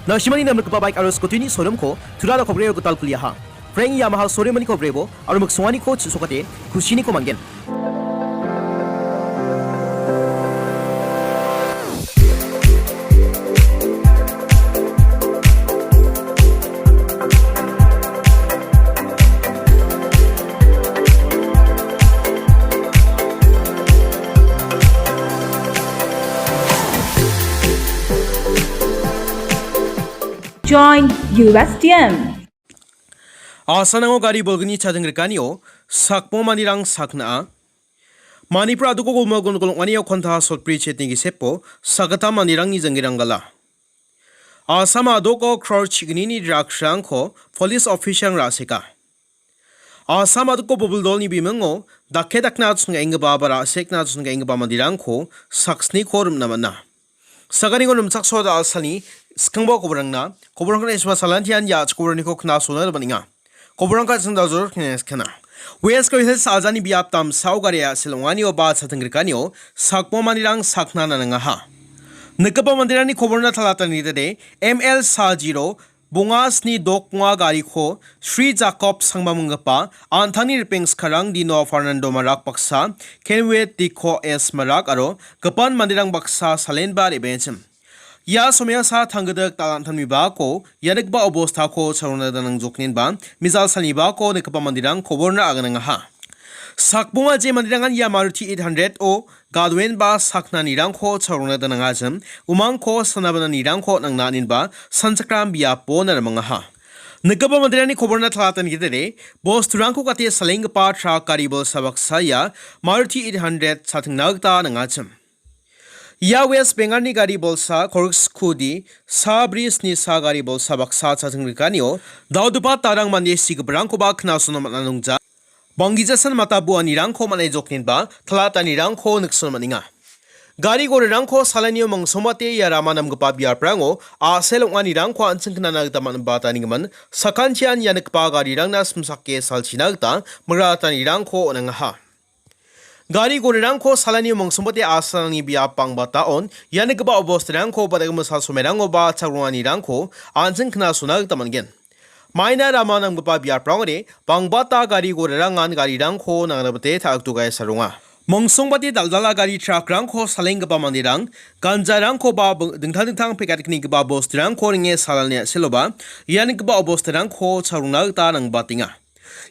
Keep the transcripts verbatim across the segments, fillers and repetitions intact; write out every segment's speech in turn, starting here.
Nasimani namrikgipa baik aro scooty-ni showroom-ko Turada Kobreo gital kuliaha. Frank Yamaha showroom-ni Kobrebo aro miksonganiko chisokate kusiniko man·gen. Join U S T M. Asanango gari bolgni chadengrikanio sakbo manderang sakna·a. Manipur a·doko golma gon-, golong·anio konta sotbri chetni gisepo sakgittam manderangni janggiranggala. Assam a·doko crore chignini drugs-rangko police official-rang ra·seka. Assam a·doko bobil dolni bimingo dake dakna chongaenggipa ba ra·sekna chongaenggipa manderangko saksniko rim·na man·a. Sakaniko rimchaksoa da·alsani skangba koborangna, koborangna isma salantian ya koboraniko knasona man·enga. Koborangka sindajor kneskana. West Coast Hills aljani biap damsao gari a·sel ong·anio ba chatengrikanio sakbo manderang sakna nangaha. Nikgipa manderangni koborna talatani dede M L Sajiro bonga sni dok bonga gariko Sri Jacob Sangbaminggipa an·tangni ripeng skarang Dino Fernando Marak baksa, Kenwet Diko S Marak aro gipin manderang baksa salenba re·baenchim. Ia somoiasa tanggidik dal·an·tangni bako ia nikgipa obostako chalona gita nangjoknenba mijal salni bako nikgipa manderang koborna aganangaha. Sakbonga je manderangan ia Maruti eight hundred-o gadoenba saknanirangko chalona gita nangachim, umangko sanabonanirangko nangna aninba sanchakram biapo narimangaha. Nikgipa manderangni koborna talatani gedere, bosturangko gate salenggipa trak gari bolsa baksa ia Maruti eight hundred chatingna gita nangachim. Ia West Bengalni gari bolsa, Corkscrew-di, sabri sni sa gari bolsa baksa chatingrikanio, dal·gipa tarang mande sigiparangkoba knasona man·a nongja. Banggijasan mata buanirangko man·e joknenba, talatanirangko niksona man·enga. Gari gorirangko salanio mingsombate ia rama namgipa biaprango a·sel ong·anirangko an·ching knana gita man·ba tanigimin, sakantian ia nikgipa garirangna simsake salchina gita migratanirangko on·angaha. Gari gorirangko salanio mingsombate a·srangni biap Bangbataon ia nikgipa obostirangko badagimisa somerangoba chakronganirangko an·ching knasona gita man·gen. Maina rama namgipa biaprangode Bangbata gari gorirangan garirangko nangnabite ta·akdogae saronga. Mingsombate dal·dala gari trakrangko salenggipa manderang ganjarangkoba bing-, dingtang dingtang pekat knigipa bostirangko ringe salani a·seloba ia nikgipa obostirangko chakrongna gita nangbatenga.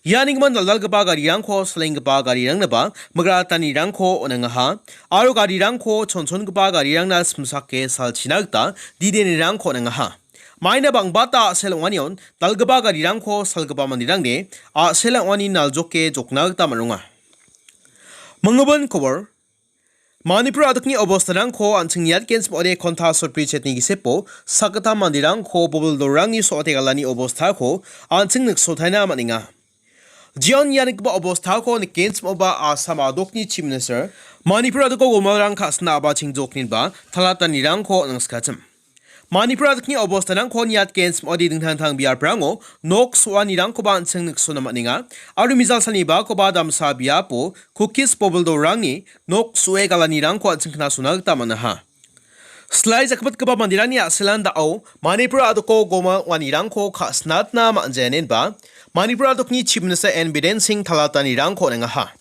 Ia nikgimin dal·dalgipa garirangko salenggipa garirangnaba migratanirangko on·angaha, aro garirangko chonchongipa garirangna simsake salchina gita didenirangko on·angaha. Maina Bangbata a·sel ong·anion dal·gipa garirangko salgipa manderangde a·sel ong·ani naljoke jokna gita man·ronga. Minggimin kobor. Manipur a·dokni obostarangko an·ching niatgenchim ong·ode konta sotbri chetni gisepo sakgittam manderangko bobil dolrangni so·ate galani obostako an·ching niksotaina man·enga. Jeon ia nikgipa obostako nikgenchim ong·ba Assam a·dokni Chief Minister Manipur a·doko golmalrang ka·sina a·bacheng jokninba talatanirangko nangskachim. Manipur a·dokni obostarangko niatgenchim ong·ode dingtang dingtang biaprango nok so·anirangkoba an·ching niksona man·enga. Aro mijal salnibakoba damsa biapo Kukis bobil dolrangni nok so·e galanirangko an·ching knasona gita man·aha. Slai jakbitgipa manderangni a·selan da·o Manipur a·doko goma ong·anirangko ka·sinatna man·jaenenba Manipur a·dokni Chief Minister N Biren Singh talatanirangko on·engaha.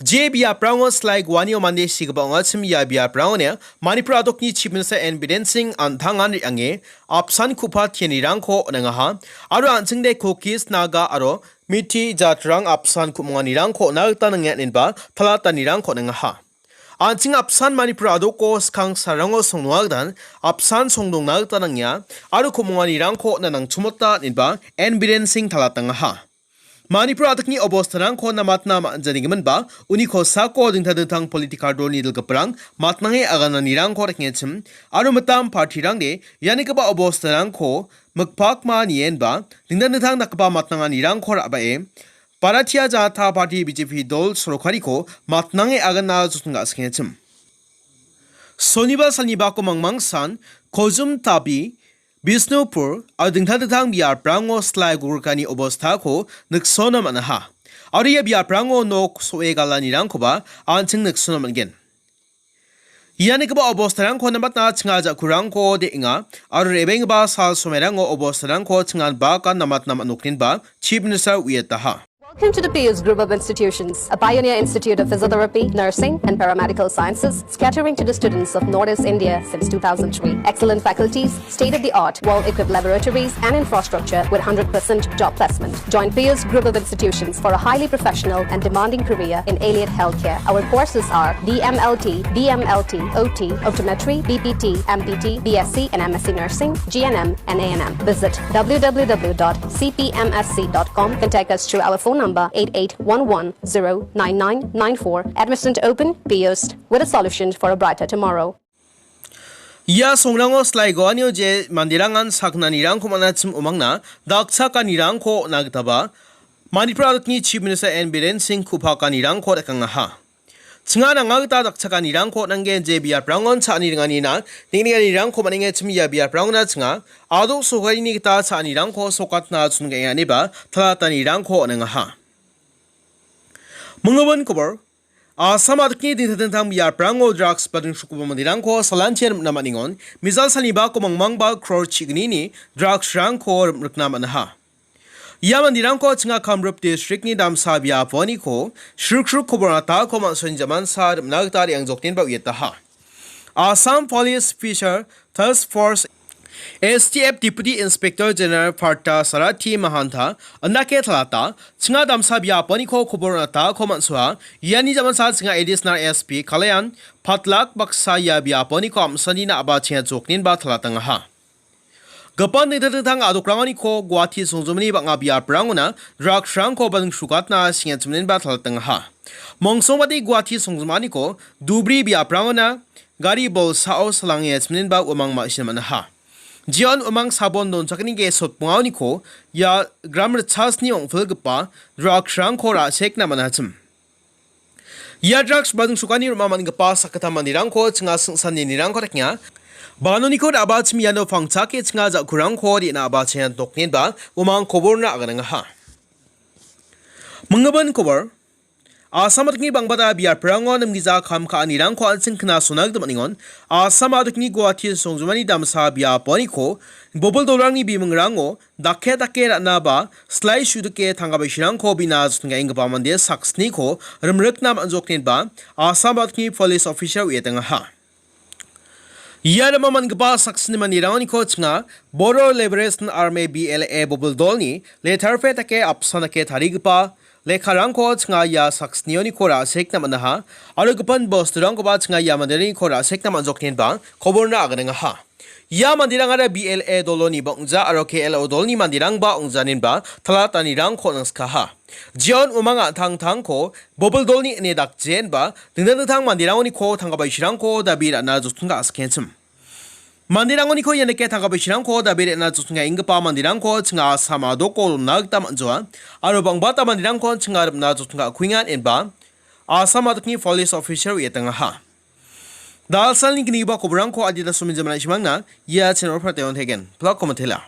Je biaprango slai guanio mande sigipa ong·achim ia biaprangoni Manipur a·dokni Chief Minister N Biren Singh an·tangan re·ange apsan ku·patianirangko on·engaha aro an·chingde Kukis, Naga aro Meitei jatrang apsan ku·monganirangko on·a gita nangenenba talatanirangko on·engaha. An·ching apsan Manipur a·doko skang sarango songdonga gitan apsan songdongna gita nangya aro ku·monganirangko on·a nangchomota inenba N Biren Singh talatangaha. Manipur a·dokni obostarangko namatna man·janigiminba uni kosako dingtang dingtang politikal dolni dilgiparang matnange agananirangko rikengchim aro mitam partirangde ianigipa obostarangko mikpakma nienba dingtang dingtang dakgipa matnanganirangko ra·bae Bharatiya Janata Party B J P dol sorkariko matnange agana joton ga·sengengchim. Sonibar salnibako mangmangsan Kojum Tabi, Bisnupur aro dingtang dingtang biaprango slai gogrikani obostako niksona man·aha. Aro ia biaprango nok so·e galanirangkoba an·ching niksona man·gen. Ia nikgipa obostarangko namatna chinga ja·kurangko de·enga aro re·baenggipa sal somoirango obostarangko chingan bakan namatna man·okninba Chief Minister uiataha. Welcome to the Piyush Group of Institutions, a pioneer institute of physiotherapy, nursing, and paramedical sciences, catering to the students of Northeast India since two thousand three. Excellent faculties, state-of-the-art, well-equipped laboratories, and infrastructure with hundred percent job placement. Join Piyush Group of Institutions for a highly professional and demanding career in allied healthcare. Our courses are D M L T, B M L T, O T, optometry, B P T, M P T, B S C, and M S C nursing, G N M, and A N M. Visit W W W dot C P M S C dot com. Contact us through our phone number eight eight one one zero nine nine nine four. Admissions open, Piyush, with a solution for a brighter tomorrow. Ia songrango silaigoanio je manderangan saknanirangko man·achim omangna dakchakanirangko on·a gitaba Manipur adokni Chief Minister N Biren Singh ku·pakanirangko dakangaha. Chinga nanga gita dakchakanirangko on·angen je biaprangon cha·ani ringanina neng·nikanirangko man·engachim ia biaprangona chinga adok sokarini gita cha·anirangko sokatna chongaenga ineba talatanirangko on·angaha. Mingibin kobor, Assam adikni dingtang dingtang biaprango drugs bading sukgipa manderangko salantian rimna man·engon, mejal salni bako mangmangba crore chignini drugsrangko rim-, rikna man·aha. Ia manderangko chinga Kamrup districtni damsa biaponiko shruk shruk kobornatako man·soni jamansa rim·na gita re·angjokdenba uiataha. Assam Police Special Task Force, S T F Deputy Inspector General Partha Sarathi Mahanta, indake talata, chinga damsa biaponiko kobor on·atako man·soa, iani jamansa chinga Additional S P Kalyan Patlak baksa ia biaponiko am·sanina a·bachenga jokninba talatangaha. Gipin dingtang dingtang adokrangoniko Guwahati songjomani bang·a biaprangona drugsrangko bading sukatna singachimninba talatangaha. Mongsongbate Guwahati songjomaniko Dhubri biaprangona gari bolsao salange chimninba uamang ma·sina man·aha. Jeon uamang sabon donchakani ges sotbongaoniko ia gram ritchasni ong·pilgipa drugsrangko ra·sekna man·achim. Ia drugs bading sukani rima man·gipa sakgittam manderangko chinga singsanenirangko dakenga. Banoniko ra·bachim iano pangchake chinga ja·kurangko re·na a·bachenga doknenba uamang koborna aganangaha. Mingibin kobor, Assam adikni bangbata biaprango nimgija kam ka·anirangko an·ching knasona gita man·engon. Assam adikni Guwahati songjomani damsa biaponiko bobil dolrangni bimingrango dake dake ra·naba, silai sudike tangka baisirangko bina jotenggaenggipa mande saksniko rimrikna man·joknenba Assam adikni police officer uiatengaha. Ia rima man·gipa saksni manderangoniko chinga Bodo Liberation Army, B L A, bobil dolni letter pad dake apsan dake tarigipa lekkarangko chinga ia saksnioniko ra·sekna man·aha, aro gipin bosturangkoba chinga ia manderaniko ra·sekna man·joknenba koborna aganengaha. Ia manderangara B L A doloni ba ong·ja aro K L O dolni manderangba ong·janenba talatanirangko nangskaha. Jeon uamang an·tangtangko bobil dolni ine dakjeenba dingtang dingtang manderangoniko tangka baisirangko dabi ra·na joton ga·askengchim. Manderangoniko ianike tangka baisirangko dabi re·na joton ga·enggipa manderangko chinga Assam adoko dona gita man·joa, aro bangbata manderangko chinga rim·na joton ga·kuenga inba Assam adokni police officer uiatengaha. Dalsalni gnigipa koborangko adita somenjamna isimangna ia channel-o prataion hegen. Plak komatela.